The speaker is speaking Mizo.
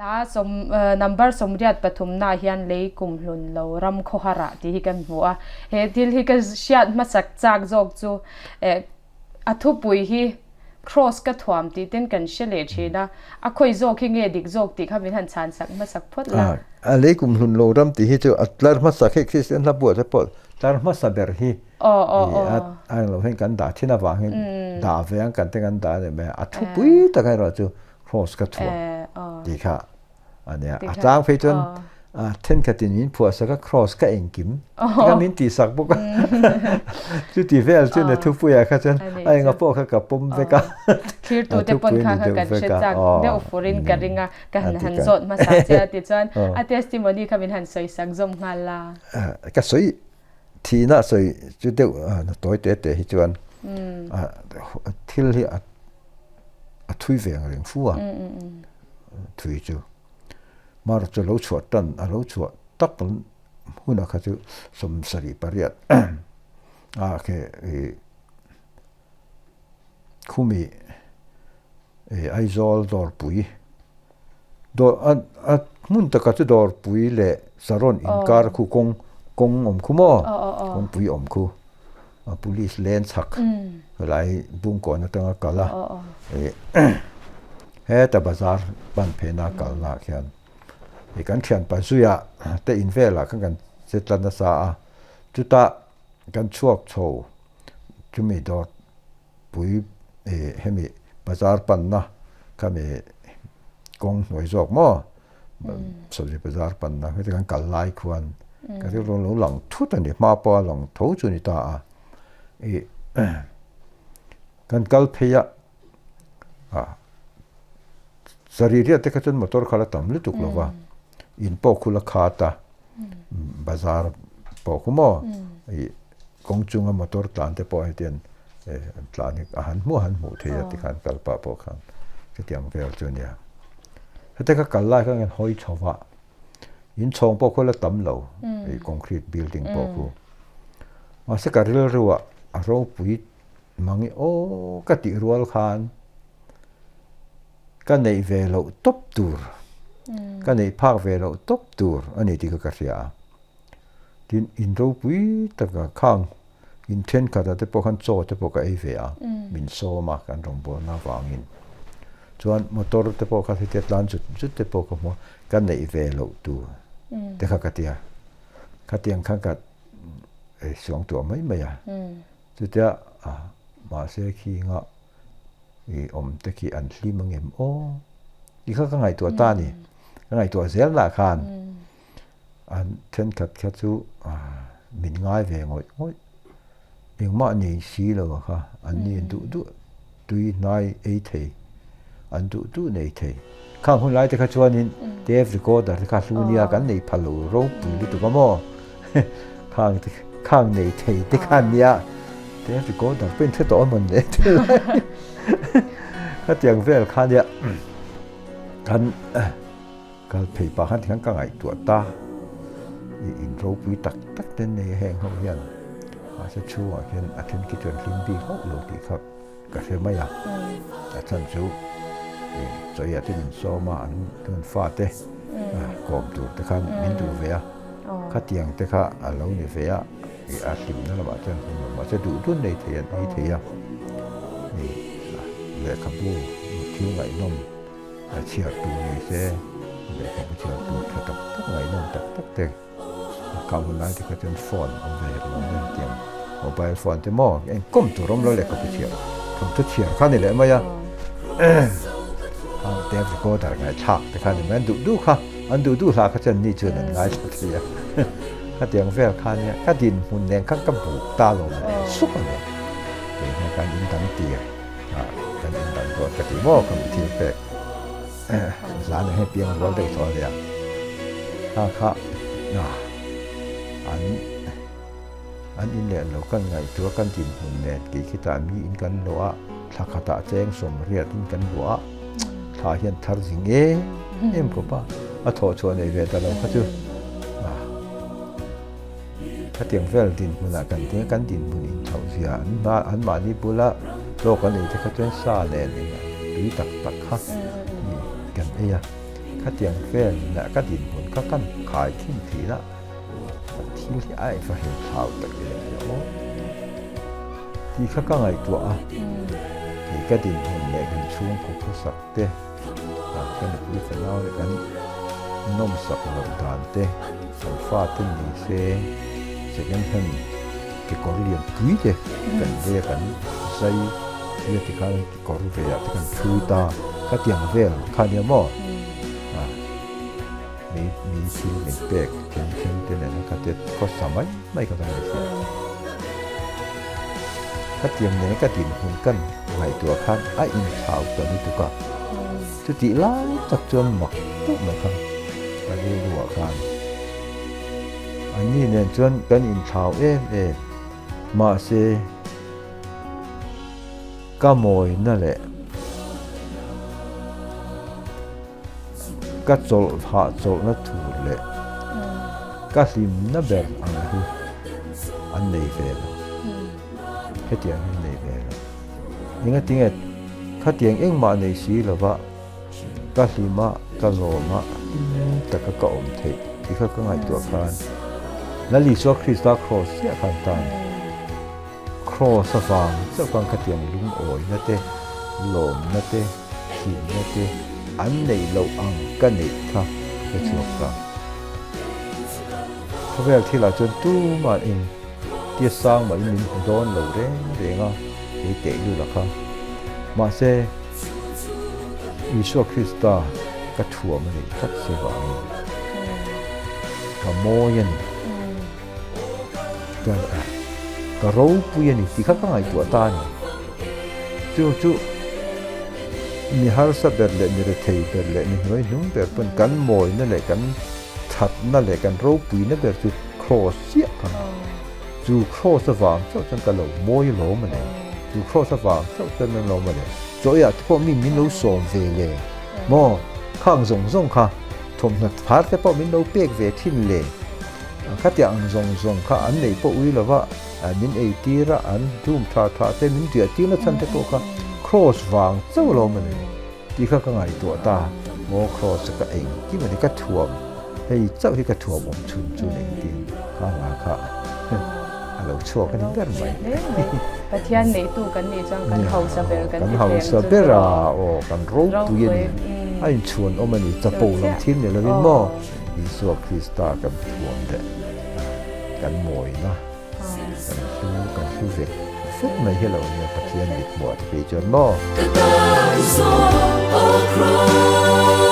Hla sawm number 83 naah hian lei kumhlun lo ram khawhar ah tih hi kan hmu a. He thil hi ka hriat hmasak chak zawk chu a thupui hi Cross ka thuam tih ten kan hre leh thin a, a khawi zawk hi nge dik zawk tih kha min han chhan sak hmasak phawt la. A lei kumhlun lo ram tih hi chu a tlar hmasa khi Kristian hla buah te pawh tlar hmasa ber hi a ang lo hian kan dah thin avangin dah ve ang kan te kan dah a ni mai a, a thupui tak erawh chu Cross ka thuam tih kha a nia. A tlang phei chuan thenkhatin min phuahsak a, Cross ka engkim ti kha min tihsak bawk a. Chuti vel chu na thupuiah kha chuan a enga pawh kha ka pawm vek a. Thirtute pawn kha kha kan hre chak deuh furin ka ring a, ka han han zawt hmasa che a ti chuan a testimony kha min han sawisak zawm nghal la. Ka sawi thihna sawi chu deuh tawi te te hi chuan thil hi a a thui ve ang reng fu a, thui chu mar chu lo chhuah tan a lo chhuah tak hunah kha chu 78 a khi ih khumi ih Aizawl dawrpui dawr a a hmun takah chu dawrpui leh Saron inkar khu kawng kawng awm khu maw kawngpui awm khu. Police len chhak helai Bungkawn atanga kal a heta bazar pan phena kalna ah khian ih kan thianpa zuia te in velah khan kan che tla nasa a chutah kan chhuak chho chumi dawr pui ih hemi bazar panna khami kawng hnuai zawk maw Sawzi bazar panna heti kan kal lai khuan ka rilru lo lang thut a ni hma pawh a lang tho chu a ni ta a ih kan kal phei a ah sarih riat te kha chuan motor kha la tam lutuk lo va in pawh khu la khat a bazar pawh khu maw ih kawng chunga motor tlan te pawh hetiang an tlan hi a han hmuh a han hmuh theih a tikhan kal pah pawh khan chutiang vel chu a nia. Heta ka kal lai khan kan hawi chho va, inchhawng pawh khaw la tam lo ih concrete building pawh khu. Mahse ka rilru ah a ropui mang i aw ka tih rual khan ka neih ve loh tawp tur, ka neih phak ve loh tawp tur a ni tih kha ka hria a. Tin, in ropui taka khang in thenkhatah te pawh khan chaw te pawh ka ei ve a, min sawm a kan rawngbawlna avangin. Chuan motor te pawh kha hetia tlan zut zut te pawh ka hmu a, ka neih ve loh tur te kha ka ti a. Khatiang khan ka suang tuah mai mai a. Chutia mahse khinga i awm te khi an hlim ang em aw tih kha ka ngaihtuah ta a ni. Ka ngaihtuah zel lah khan An thenkhat kha chu min ngai ve ngawih ngawih. Engmah nei si lo a kha, an ni duh duh tui hnai ei thei, an duh duh nei thei. Khang hun lai te kha chuanin tape recorder te kha hlu nia kan nei phal lo ropui lutuk a maw? Khang te khang nei thei te kha an nia, tape recorder pawh in hre tawh a mawn le khatiang vel kha nia kan. Kal phei pah khan tikhan ka ngaihtuah ta, i in ropui tak tak te nei a heng ho hian mahse chhungah khian a then khi chuan hlim bik hauh lo tih kha ka hre mai a, a chhan chu i chawiah te min sawm a an an fate kawm tur te khan min duh ve a, khatiang te kha a lo ni ve a, i a hlimna lamah chuan hlim lo mahse duh dun nei thei an ei thei a, i lehkhabu thil ngaihnawm. A chhiar tur ni se, lehkhabu chhiar tur tha tak tak ngaihnawm tak tak te a kau hun lai te kha chuan phone awm ve lo ang em tiang mobile phone te maw engkawm tur awm lo lehkhabu chhiar thawmhnaw chhiar kha ni leh mai a khang tape recorder ngaihthlak te kha ni mai an duh duh kha an duh duh hlah kha chuan ni chuan an ngaithla thei a khatiang vel kha nia ka dinhmun nen khan ka buk ta lo mai sup a ni kei hian kan in dang tir. Kan in dang dawn ka ti maw ka mi thil pek zan ah hian piang rual deuh tawh a nia kha kha an an in leh lo kan ngaihtuah kan dinhmun nen kei khitah mi in kan luah a thla khatah cheng sawmriat in kan luah a thla hian thar zing em em khawp a a thawh chhuah nei ve ta lo kha chu. Khatiang vel dinhmunah kan ding a, kan dinhmun inchhoh zia an hma anmahni bula chaw kan ei te kha chuan sa nen eng tui tak tak kha kan ei a. Khatiang vel leh ka dinhmun kha kan khai thin thin a, thil hi a infa hel thlau tak em le aw tih kha ka ngaihtuah a, kei ka dinhmun leh kan chhungkaw khawsak te, ka nupui fanau leh kan nawmsak loh dan te, kan fate ni se second hand kekawr lian pui te kan lei a kan zai thil a tikhan kawr ve ah te kan thui ta khatiang vel kha nia maw a mi mi thil min pek then then te nena khatia khawsa mai mai kha ka ngaihtuah khatiang nena ka dinhmun kan ngaihtuah khan a inthlau ta lutuk a chutih lai tak chuan mak deuh mai kha ka rilru ah khan anni nen chuan kan inthlau em em mahse. Ka mawina leh ka chawlh hahchawlhna tur leh ka hlimna ber ang hi an nei ve lo. Hetiang hi an nei ve lo. Engatinge khatiang engmah nei si lova ka hlim a, ka lawm a, hlim taka ka awm theih tih kha ka ngaihtuah khan Lal Isua Krista kraws chiah khan tan. Kraws avang chauh khan khatiang lungawina te, lawmna te, hlimna te an neih loh ang ka neih kha ka hre chhuak ta. Khawvel thilah chuan tumah eng tia sang mahin min hmu dawn lo reng reng a, kei teh lula kha. Mahse, Isua Krista ka thuam a neih tlat se vangin ka mawi a ni. Chuan a ka ropui a ni tih kha ka ngaihtuah ta a ni. Chu chu mi harsa ber leh mi rethei ber leh mi hnuai hnung ber pawn kan mawina leh kan thatna leh kan ropuina ber chu kraws chiah kha a ni. Chu kraws avang chauh chuan ka lo mawi lawm a ni. Chu kraws avang chauh chuan an lawm a ni. Chaw eiah te pawh mi min lo sawm ve le maw? Khang zawng zawng kha thawmhnaw thar te pawh min lo pek ve thin le. Khatiang ang zawng zawng kha an neih pawh ui lova, min ei tir a, an room tha tha te min riah tir na chhan te pawh kha Kraws vang chauh lo maw ni tih kha ka ngaihtuah ta. Maw Kraws chu ka engkim a ni, ka thuam, hei chauh hi ka thuam awm chhun chu ni tiin kha hla kha a lo chhuak a ni ber mai. Pathian neitu kan nih chuan kan hausa ber kan ti thei ang chu Kan hausa ber a, aw kan ropui a ni, a inchhuan awm a ni, chapo lam thil ni lovin maw. Isua Krista kan thuam leh kan mawina, kan hlu, kan hlu vek vek mai hi lo nia Pathian mit hmuh ah te phei chuan maw. Ka tan zawng aw Kraws.